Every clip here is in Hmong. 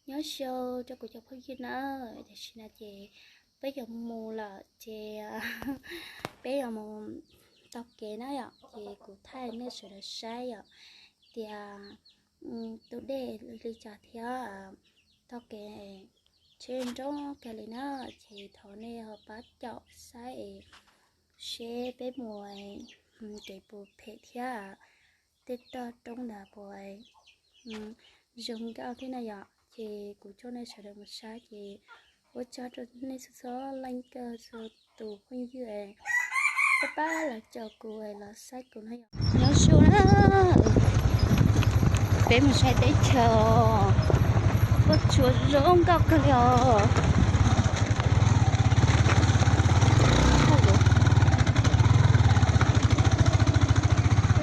Nyob zoo rau kuv cov phooj ywg na, tam sim no ces peb yuav mus lawm ces peb yuav mus taug kev na yom, ces kuv thaij nej sawv daws saib yom, tias tus dej li cas thiab taug kev tsheb nroo kawg li na, ces thov nej ho pab caum saib es seb peb mus kev puas phem thiab tej toj roob ntawd puas zoo nkauj thiab na yom. Ces kuv coj nej sawv daws mus saib ces ua tsaug rau nej txhua txhua leej kawg txhua tus phooj ywg pab pab los caum kuv los saib kuv no yom. Nyob zoo na, peb mus saib teb chaws, ua tsaug zoo nkauj kawg li os.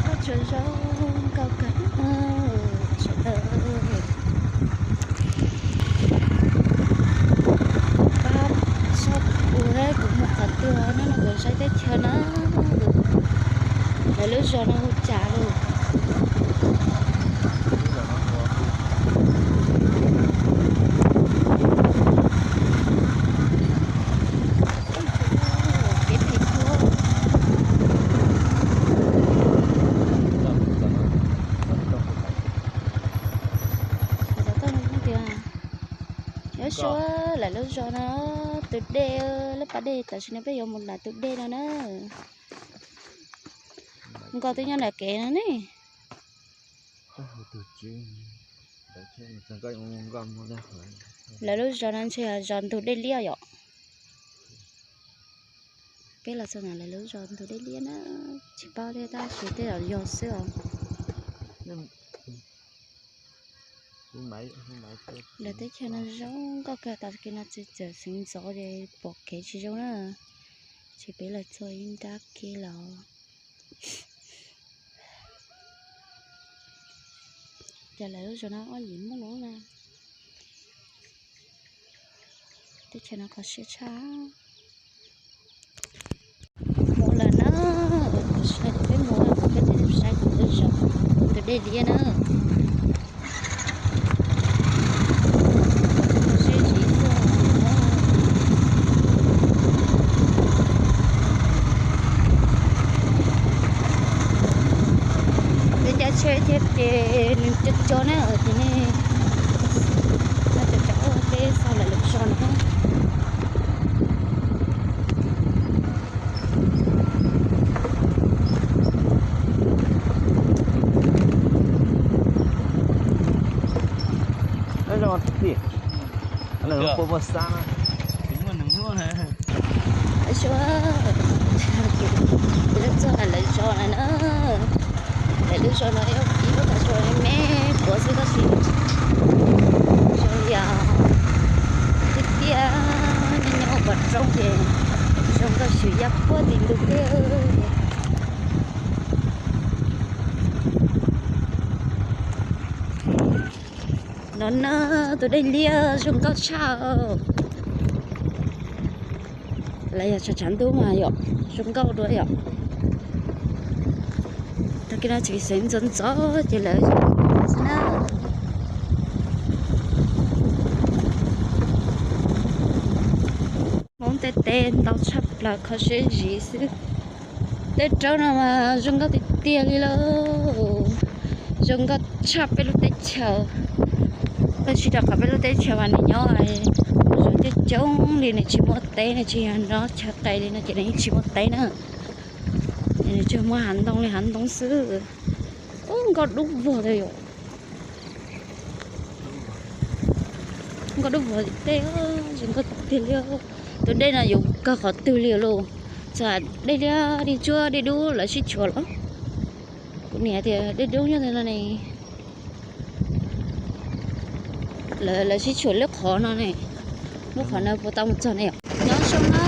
Ua tsaug zoo nkauj kawg sawv daws. Pab saib kuv, kuv mus qhov twg no, no kuv saib teb chaws na. Lawv lub zos no hu cas lawm? Kev phem kawg. Nyob zoo, lawv lub zos no tus dej, lub pas dej tam sim no peb yuav mus nram tus dej no na. Nkauj twb nyob nram kev no ne. Lawv lub zos no ntshe yog zos ntug dej liab yom. Peb los txog ntawm lawv lub zos ntug dej liab na, tsis paub thiab tab sis tej zaum yog xwb os. Lawv teb chaws no zoo nkauj kawg, tam sim no txawm xeev ntxov ces pom kev tsis zoo na. Ces peb los txog ib nrab kev los. Ces lawv lub zos no ob yim muaj lawm na. Teb chaws no kho siab tshaj. Mus lawm na, peb mus, peb saib tus dej liab na. Peb caij tsheb thiab ces nws cov cov na, ces nej cov cov peb xauj lawv lub zos no. Lawv txog lawv zos lawm na. Lawv lub zos no ib lub tau zoo me puav xwb tab sis zoo li tiag tiag, nyob nyob pom roob ces zoo nkauj xwb, yaj puag tim ntug twg. No na, tus dej liab zoo nkauj tshaj. Lawv yog tshav tshav ntuj mas yom, zoo nkauj dua yom. Tag kis no tseem xeev ntxov ntxov ces lawv xwb na. Hmoob tej teb ntau tshaj plaws, kho siab zim xwb. Tej roob no mas zoo nkauj tiag tiag li lauj, zoo nkauj tshaj peb lub teb chaws. Peb sib rau qhov peb lub teb chaws mas nws nyob zoo coob coob li, nws tsis muaj teb, nws tsis yog nyob chaw qis li no ces nws yeej tsis muaj teb na. Nws tsuas muaj hav ntoo li hav ntoo xwb. Ub, nkauj dub vog li yom. Nkauj dub vog tej, zoo nkauj tiag li. Tus dej no yuav kawg qhov twg li lauj? Txawm dej liab dej tsuab dej dub lawv sib tshuam los? Kuv niam tias dej dub nyob ntawm no ne. Lawv sib tshuam lub qhov no ne. Lub qhov no puas tau mus txog ne yom? Nyob zoo na,